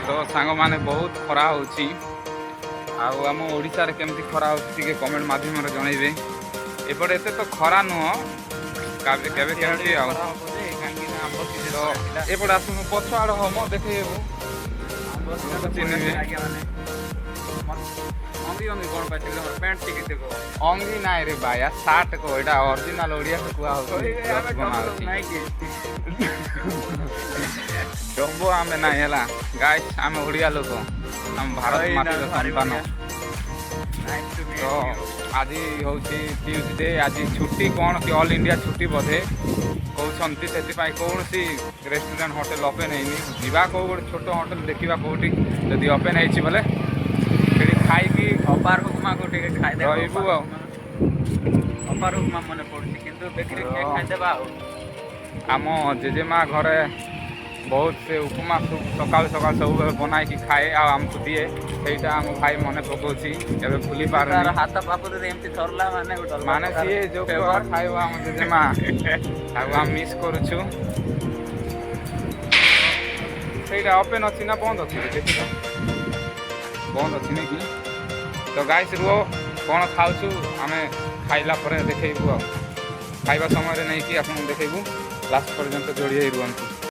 ତ ସାଙ୍ଗମାନେ, ବହୁତ ଖରା ହେଉଛି। ଆଉ ଆମ ଓଡ଼ିଶାରେ କେମିତି ଖରା ହେଉଛି, ଟିକେ କମେଣ୍ଟ ମାଧ୍ୟମରେ ଜଣେଇବେ। ଏପଟେ ଏତେ ତ ଖରା ନୁହଁ, କେବେ କେବେ କେମିତି ଆଉ। ଖରା ହବ ଯେ, କାହିଁକି ନା ଆମ୍ବ ତ ସିଜନ ଥିଲା। ଏପଟେ ଆସୁନୁ, ପଛ ଆଡ଼ ହମ ଦେଖେଇବୁ। ଆମ୍ବ ଲୋକ ଚିହ୍ନିବେ। ଆଜ୍ଞା, ମାନେ ଅଙ୍ଗି ଅଙ୍ଗି କ'ଣ ପାଇଥିଲି? ତମର ପ୍ୟାଣ୍ଟ ଟିକେ ଦେଖ। ଅଙ୍ଗି ନାଇଁ ରେ ବାୟା, ସାର୍ଟ କହ। ଏଇଟା ଅରିଜିନାଲ ଓଡ଼ିଆରେ କୁହା ହଉଛି, ଡ୍ରେସ୍ ବନା ହଉଛି। ନାଇଁ କି? ଡମ୍ବ ଆମେ ନାଇଁ। ହେଲା ଗାଇସ୍, ଆମେ ଓଡ଼ିଆ ଲୋକ, ଆମ ଭାରତ ମାଟିର ସନ୍ତାନ। ତ ଆଜି ହେଉଛି ଟ୍ୟୁଜଡେ, ଆଜି ଛୁଟି କ'ଣ କି ଅଲ୍ ଇଣ୍ଡିଆ ଛୁଟି ବୋଧେ କହୁଛନ୍ତି। ସେଥିପାଇଁ କୌଣସି ରେଷ୍ଟୁରାଣ୍ଟ, ହୋଟେଲ ଓପେନ୍ ହେଇନି। ଯିବା କେଉଁ ଗୋଟେ ଛୋଟ ହୋଟେଲ ଦେଖିବା, କେଉଁଠି ଯଦି ଓପେନ୍ ହେଇଛି ବୋଲେ ସେଠି ଖାଇକି ଅପାର ଉପମାକୁ ଟିକେ ଖାଇଦେବା। ରହିବୁ ଆଉ। ଅପାର ଉପମା ମନେ ପଡୁଛି, କିନ୍ତୁ ବେକରି ଖାଇଦେବା ଆଉ। ଆମ ଜେଜେମା ଘରେ ବହୁତ ସେ ଉପମା ସକାଳୁ ସକାଳୁ ସବୁବେଳେ ବନାଇକି ଖାଏ ଆଉ ଆମକୁ ଦିଏ। ସେଇଟା ଆମ ଭାଇ ମନେ ପକାଉଛି, ଏବେ ଭୁଲି ତାର ପାରୁନି। ହାତ ପାପୁଲିରେ ଏମିତି ଧରିଲା ମାନେ ଗୋଟେ ଅଲଗା ମାନେ ପ୍ରକାର ସିଏ ଯୋଉ flavor। ପ୍ରକାର ଖାଇବ ଆମ ଜେଜେମା, ତାକୁ ଆମେ ମିସ୍ କରୁଛୁ। ସେଇଟା ଓପେନ୍ ଅଛି ନା ବନ୍ଦ ଅଛି ଦେଖିଲ? ବନ୍ଦ ଅଛି ନାଇଁ କି? ତ ଗାଇସ୍, ରୁହ, କ'ଣ ଖାଉଛୁ ଆମେ ଖାଇଲା ପରେ ଦେଖେଇବୁ ଆଉ ଖାଇବା ସମୟରେ ନେଇକି ଆପଣଙ୍କୁ ଦେଖେଇବୁ। ଲାଷ୍ଟ ପର୍ଯ୍ୟନ୍ତ ଯୋଡ଼ି ହେଇ ରୁହନ୍ତୁ।